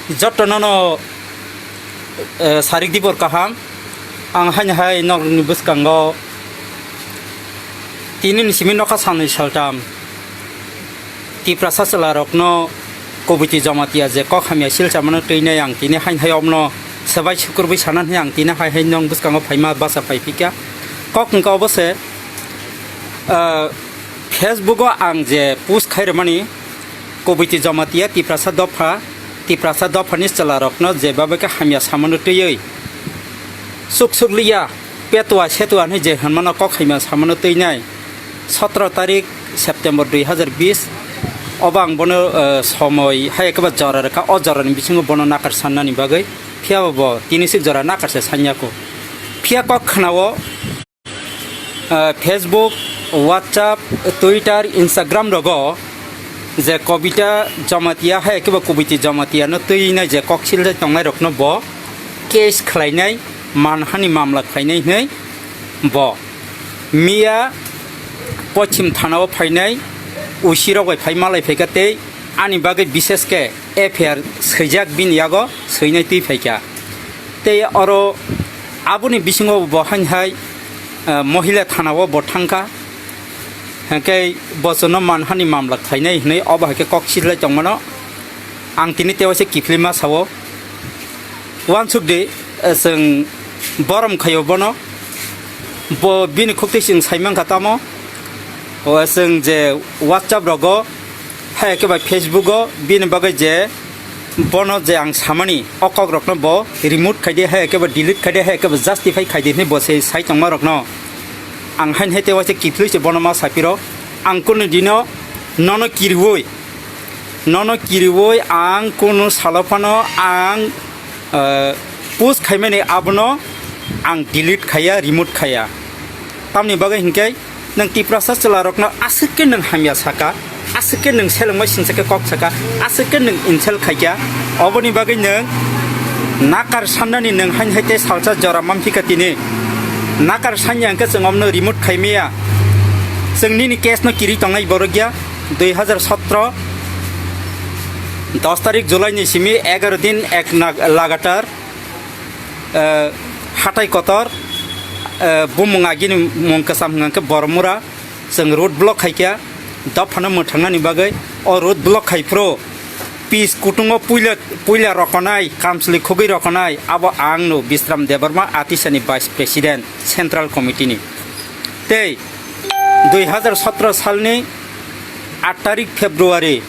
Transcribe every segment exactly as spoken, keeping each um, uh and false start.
Jotono no, eh, sarik dibor kaham. Ang haini hai norokni bwskango tinini simi nokha salnwi saltam Tiprasa chwlarokno Kubiti Jamatia je kok hamya silchamano twinai ang tini haini hai omno swbai sukurwi sana hwnwi ang tini hai hai nong bwskango phaima basa phaiphikha. Kok hwnkha obo se, eh, Facebook o ang je post khairwmani, Kubiti Jamatia Tiprasa dopha, Tiprasa dophani chwlarokno je babai khe hamya samano twiwi, suksukliya, petwa setwa hinwi je hwnmano kok hamya samano twinai, sotro tarik September dui hazar bis, obo ang bono, eh, somoi hai khe ba jora rwkha, o jorani bisingo bono nakar sannani bagwi, phiyaba bo tini sik jora nakar se sanya kho. Phiya kok khwnao, ah, Facebook, WhatsApp, Twitter, Instagram rogo je Kobita Jamatia hai khe ba Kubiti Jamatia no twi nai je kok sil jai tongnai rokno bo case khlainai, manhani mamla khlainai hinwi bo miya Pochim thanao phainai usi rok bai phai malai phaikha tei ani bagwi bishesh khe F I R swijak bini yago swinai twi phaikha. Tei oro aboni bisingo bo haini hai, eh, mohila thanao bo thangkha. Hwnkhe bo chwngno manhani mamla khainai hwnwi obo hai khe kok silai tongmano ang tini tewaisa kiphilwi ma sao. Uansukdi, eh, chwng borom khaio bono. Bo bini khuktwi chwng saimankha tamo. O chwng je WhatsApp rogo, hai khe bai Facebook o bini bagwi je bono je ang samani, o kok rokno bo remove khaidi, hai khe bo delete khaidi, hai khe bo justify khaidi hinwi bo se sai tongma rokno ang haini hai tewaisa kiphilwi se bono ma sapiro. Ang kunu dino nono kiriwi, nono kiriwi ang kunu salo phano ang, eh, post khaimani abono ang delete khaiya, remove khaiya. Tamni bagwi hinkhe nwng Tiprasa chwlarokno aswk khe nwng hamya saka, aswk khe nwng selengmai singsa khe kok saka, aswk khe nwng insult khaikha, oboni bagwi nwng nakar sannani nwng haini hai tei salsa jora manphika tini. Nakar sanya hwnkhe chwng omno remove khaimaya. Chwng nini case no kiri tongnai borok ya. Dui hazar sotro, dos tarik July ni simi egaro din ek nag-, lagatar, eh, hatai kotor, eh, bumung agini mung kwcham hwnkha khe Boromura, chwng road block khaikha, dophano mwthangnani bagwi o road block khai phuru pis kutungo puila, puila rokonai, kamchwlwi khugwi rokonai, abo ang no Bisram Debbarma, Atisani Vice President, Central Committee ni. Tei dui hazar sotro salni aat tarik February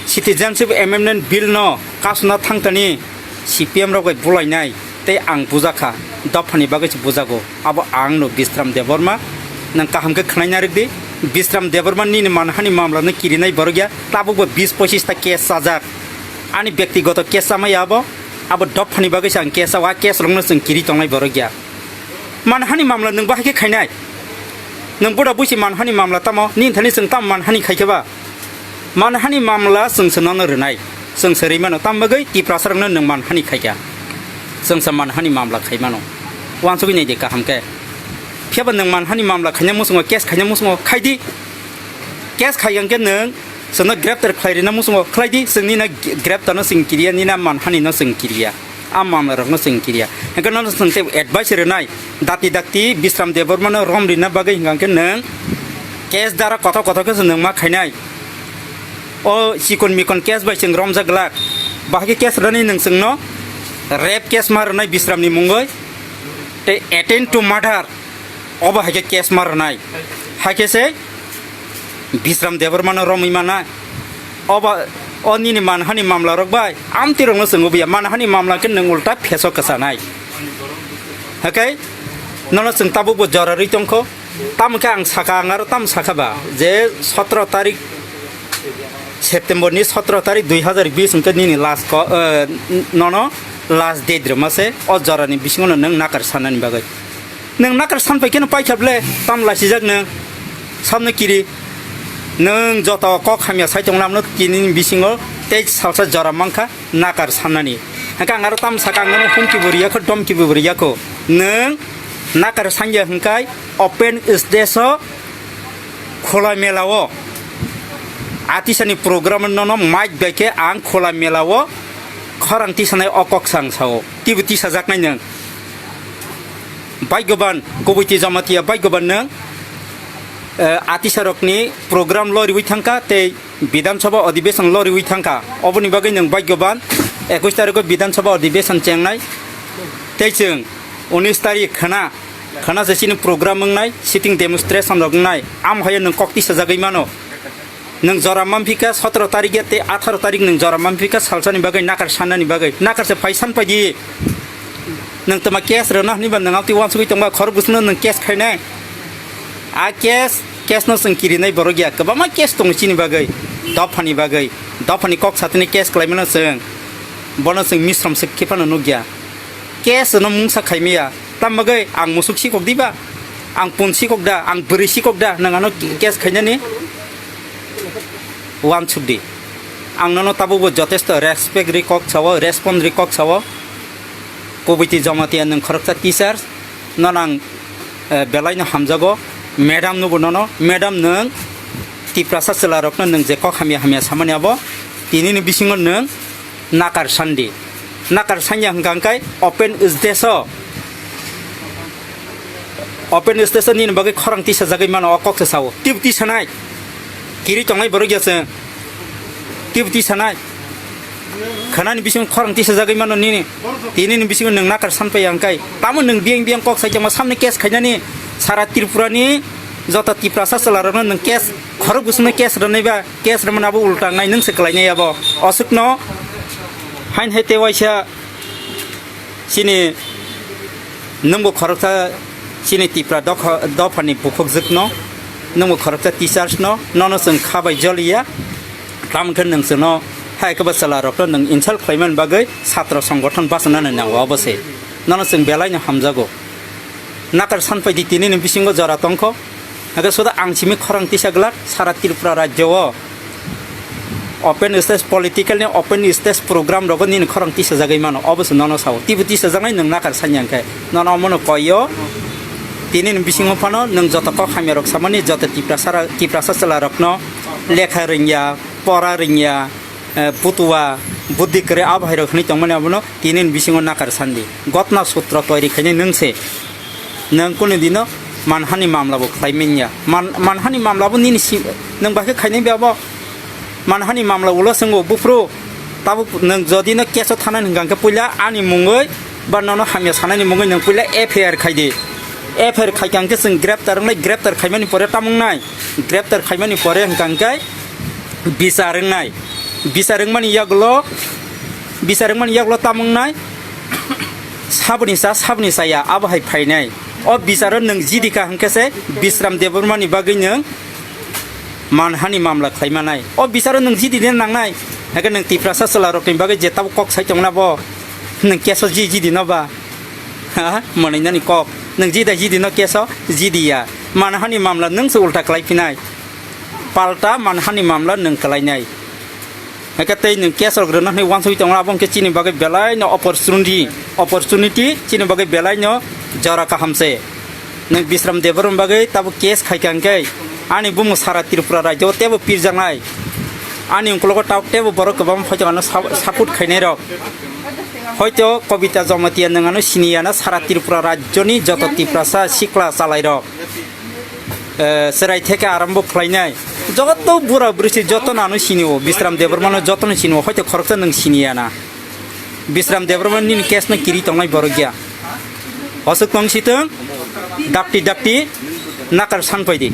Citizenship Amendment Bill no kasuna thangtani C P M rok bai bulainai tei ang bujakha, dophani bagwi se bujago. Abo ang no Bisram Debbarma, nang kaham khe khwnaina rwdi. Bisram Debbarma nini manhani mamla no kirinai borok ya, tabuk bo bis pochis ta case chajak. Ani byaktigoto case chamaya abo, abo dophani bagwi se ang case chao, a case rok no chwng kiri tongnai borok ya. Manhani mamla nwng bahai khe khainai? Nwng buda buisi manhani mamla tamo? Nini thani chwng tamo manhani khaikhe ba? Manhani mamla chwng se nono rwnai. Chwng se rwi mano, tamo bagwi Tiprasa rokno nwng manhani khaikha. Chwng se manhani mamla khai mano. Uansugwi nai di kaham khe. Phiya ba nwng manhani mamla khaina muchungo, case khaina muchungo, khai di. Case khai hwnkhe nwng chwngno greptar khlai rwna muchungo, khlai di. Chwng nini greptar no chwng kiriya, nini manhani no chwng kiriya. A mamla rokno chwng kiriya. Hwnkhe nono chwng tei advice rwnai, dati dakti Bisram Debbarmano rom rina bagwi hwnkha khe nwng case dara kothok kothok khe se nwng ma khainai. O chikon mikon case bai chwng romjak glak. Bahai khe case rwnai nwng chwngno rape case ma rwnai Bisramni mungwi. Tei attempt to murder. Obo hai khe case ma rwnai. Hai khe se Bisram Debbarmano romwi mana. Obo, o nini manhani mamla rok bai amtwi rokno chwng obiya, manhani mamla khe nwng ulta pheso kwchanai. Hakai nono chwng tabuk bo jora rwi tongkho. Tamo khe ang saka, ang aro tamo saka ba je sotro tarik September ni sotro tarik dui hazar bis hwnkhe nini last ko, eh, nono last date rwma se o jorani bisingo no nwng nakar sanani bagwi. Nwng nakar san pai kheno paikha ble, tam laisijak nwng. Samno kiri. Nwng joto kok hamya sai tong lamno tini bisingo tei salsa jora mankha nakar sannani. Hwnkhe ang aro tam saka ang nono humki bo riya kho, domki bo riya kho. Nwng nakar sanya hwnkhe open stage o, khola mela o, atisani program nono mic bai khe ang khola mela o Khorang tisanai o kok sang sao. Tibo tisajaknai nwng. Bhagyaban, Kubuiti Jamatia bhagyaban nwng, eh, atisarokni program loriwi thangkha tei Bidhan Sabha Adhibeshon loriwi thangkha. Oboni bagwi nwng bhagyaban, ekush tarikho Bidhan Sabha Adhibeshon chengnai. Tei chwng unis tarik khana, khana se chini program wngnai, sitting demonstration rok wngnai. Am hayo nwng kok tisajagwi mano. Nwng jora manphika sotoro tarik ya tei atharo tarik nwng jora manphika salsani bagwi nakar sannani bagwi. Nakar se phai san paidi. Nwng tama case rwna hwnwi ba nwng amtwi uansugwi tongba khorok bwswkno nwng case khainai. A case, case no chwng kirinai borok ya. Kwbangma case tongo chini bagwi. Dophani bagwi. Dophani kok satini case khlaimano chwng. Bono chwng misrom se khe phano nukya. Case no mungsa khaimaya. Tam bagwi ang musuk sikok diba? Ang pun sikok da? Ang bwrwi sikok da? Nwng ano case khainani? Uansuk di. Ang nono tabukbo jotesto respect ri kok sao, respond ri kok sao. Kubuiti Jamatia nwng khoroksa teacher, nono ang, eh, belaino hamjago. Madam nobo nono, madam nwng Tiprasa chwlarokno nwng je kok hamya hamya samani abo, tinini bisingo nwng nakar sandi. Nakar sanya hwnkha hwnkhe open stage o, open stage o nini bagwi khorang tisajagwi mano o kok se sao. Tibti sanai. Kiri tongnai borok ya se. Tibti sanai. Khanani bisingo khorang tisajagwi mano nini. Tinini bisingo nwng nakar sanpai ya hwnkhe. Tamo nwng biyang biyang kok sai tongma samni case khainani sara Tripura ni joto Tiprasa chwlarokno nwng case khorok bwswkno case rwnai ba. Case rwmani abo ulta wngnai, nwng se kwlainai abo. Aswkno hain hai tei waisa chini nwngbo khoroksa chini Tipra dokha, dophani bukhukjwkno, nwngbo khoroksa teachers no, nono chwng kha bai joliya, tamo khe nwng chwngno hai khe bwsala rokno nwng insult khlaimani bagwi satro songgothon bachana nango obo se. Nono chwng belaino hamjago. Nakar sanpai di tinini bisingo jora tongkho. Hake suda ang simi khorang tisa glak sara Tripura rajyo o open stage political ni open stage program rogo nini khorang tisa jagwi mano obo se nono sao tibu tisa jagnai nwng nakar sanya hwnkhe nono omono koyo tinini bisingo phano nwng joto kok hamya rok samani joto Tiprasa ra-, Tiprasa chwla rokno lekha rwngya pora rwngya eh, butua, buddi kwrwi abo hai rok hinwi tongmani abono tini ni bisingo nakar sandi. Gotna sutro toiri khainai nwng se. Nwng kunu dino manhani mamla bo khlai manya. Man-, manhani mamla bo nini si, nwng bahai khe khainai ba bo. Manhani mamla ulo swngo buphuru. Tabuk nwng jodi no case o thanani hwnkha hwnkhe puila ani mungwi ba nono hamya sanani mungwi nwng puila F I R khai di. F I R khai kha hwnkhe chwng greptar wngnai, greptar khaimani pore tamo wngnai. Greptar khaimani pore hwnkha hwnkhe bichar wngnai. Bichar wngmani yagulo, bichar wngmani yagulo tamo wngnai? Saboni cha, saboni chaya, abo hai phainai. O bicharo nwng jidi kha hwnkhe se Bisram Debbarmani bagwi nwng manhani mamla khlai manai. O bicharo nwng jidi de nangnai. Hake nwng Tiprasa chwla rokni bagwi je tabuk kok sai tongna bo. Nwng keso ji jidi no ba. Ha? Mwnwi nani kok. Nwng jida jidi no keso jidi ya. Manhani mamla nwng se ulta khlai phinai. Palta manhani mamla nwng kwlainai. Hake tei nwng case rok rwna hwnwi uansugwi tongo, abo hwnkhe chini bagwi belaino opportunity, opportunity chini bagwi belaino jora kaham se. Nwng Bisram Debbarma bagwi tabuk case khai kha hwnkhe ani bumung sara Tripura rajyo teibo pirjaknai. Ani ukologo tabuk teibo borok kwbangma phaikhe ano sa-, support khainai rok. Hoito Kobita Jamatia nwng ano siniya na sara Tripura rajyoni joto Tiprasa sikla chalairok. Eh, chwrai theke arambo khlainai. Joto bura bwrwi se joto nano sinio, Bisram Debbarmano jotono sinio, hoito khoroksa nwng siniya na. Bisram Debbarma nini case no kiri tongnai borok ya. Aswk tong sitwng, dakti dakti, nakar san paidi.